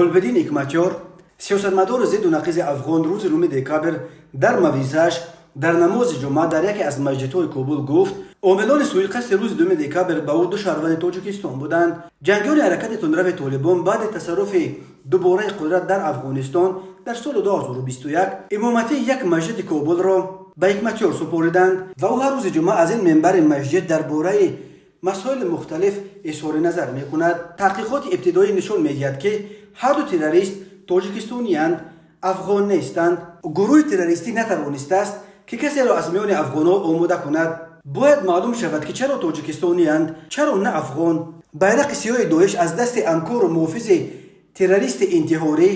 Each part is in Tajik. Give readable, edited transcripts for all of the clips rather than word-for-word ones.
Гулбиддин Ҳикматёр, сиёсатмадори зидду нақизи афғон, рӯзи 9 декабр дар мавъизааш дар намози ҷумъа дар яке аз масҷидҳои Кобул гуфт, омилони суиқасди рӯзи 2 декабр ба ӯ ду шаҳрванди Тоҷикистон буданд. Ҷангиёни ҳаракати тундрави Толибон баъди тасарруфи дубораи қудрат дар Афғонистон дар соли 2021 имоматии як масҷиди Кобулро ба Ҳикматёр супориданд ва ӯ ҳар рӯзи ҷумъа аз ин минбари масҷид дар бораи масоили мухталиф изҳори назар мекунад. Таҳқиқоти ибтидоӣ нишон медиҳад, ки ҳарду террорист тоҷикистониянд, афғон нестанд. Гурӯҳи террористӣ натавонистааст, ки касеро аз миёни афғонҳо омода кунад. Бояд маълум шавад, ки чаро тоҷикистониянд, чаро на афғон. Байрақи сиёҳи Доиш аз дасти ҳамкору муҳофизи террористи интиҳорӣ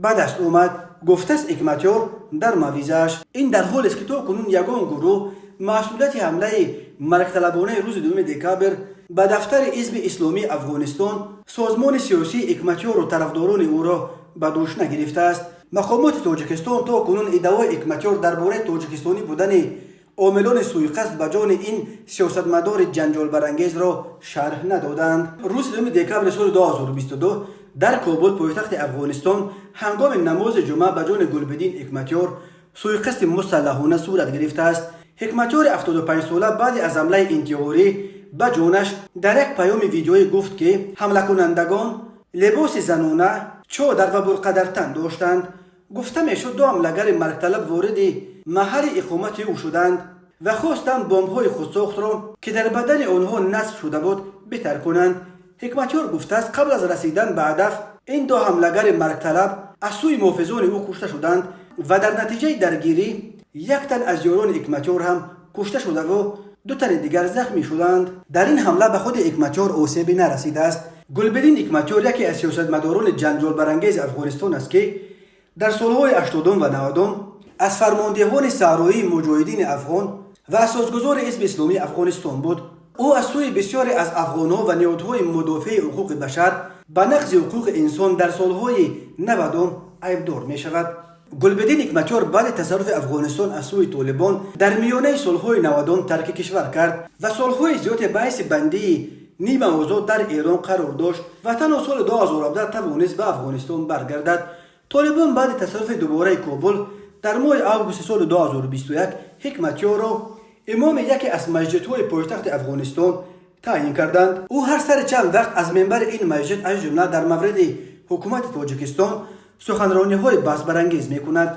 ба даст омад, гуфтааст Ҳикматёр дар мавъизааш. Ин дар ҳолест, ки то кунун ягон гурӯҳ масъулияти ҳамлаи маргталабонаи рӯзи 2 декабр ба дафтари Ҳизби Исломии Афғонистон, созмони сиёсии Ҳикматёру тарафдорони ӯро, ба дӯш нагирифтааст. Мақомоти Тоҷикистон то кунун иддаои Ҳикматёр дар бораи тоҷикистонӣ будани омилони суиқасд ба ҷони ин сиёсатмадори ҷанҷолбарангезро шарҳ надоданд. Рӯзи 2 декабри соли 2022 дар Кобул, пойтахти Афғонистон, ҳангоми намози ҷумъа ба ҷони Гулбиддин Ҳикматёр суиқасди мусаллаҳона сурат гирифтааст. Ҳикматёри 75сола баъди аз ҳамлаи интиҳорӣ ба ҷонаш дар як паёми видеоӣ гуфт, ки ҳамлакунандагон либоси занона, чодар ва бурқа дар тан доштанд. Гуфта мешуд, ду ҳамлагари маргталаб вориди маҳалли иқомати ӯ шуданд ва хостанд бомбҳои худсохтро, ки дар бадани онҳо насб шуда буд, битаркунанд. Ҳикматёр гуфтааст, қабл аз расидан ба ҳадаф ин ду ҳамлагари маргталаб аз сӯи муҳофизони ӯ кушта шуданд ва дар натиҷаи даргирӣ як тан аз ёрони Ҳикматёр ҳам кушта шудаву ду тани дигар захмӣ шуданд. Дар ин ҳамла ба худи Ҳикматёр осебе нарасидааст. Гулбиддин Ҳикматёр яке аз сиёсатмадорони ҷанҷолбарангези Афғонистон аст, ки дар солҳои 80-ум ва 90-ум аз фармондеҳони саҳроии муҷоҳидини афғон ва асосгузори Ҳизби Исломии Афғонистон буд. Ӯ аз сӯи бисёре аз афғонҳо ва ниҳодҳои мудофиаи ҳуқуқи башар ба нақзи ҳуқуқи инсон дар солҳои 90-ум айбдор мешавад. Гулбиддин Ҳикматёр баъди тасарруфи Афғонистон аз сӯи Толибон дар миёнаи солҳои 90-ум тарки кишвар кард ва солҳои зиёде ба ҳайси бандии нимаозод дар Эрон қарор дошт ва танҳо соли 2017 тавонист ба Афғонистон баргардад. Толибон баъди тасарруфи дубораи Кобул дар моҳи августи соли 2021 Ҳикматёрро имоми яке аз масҷидҳои пойтахти Афғонистон таъйин карданд. Ӯ ҳар сари чанд вақт аз минбари ин масҷид, аз ҷумла дар мавриди ҳукумати Тоҷикистон, суханрониҳои баҳсбарангез мекунад.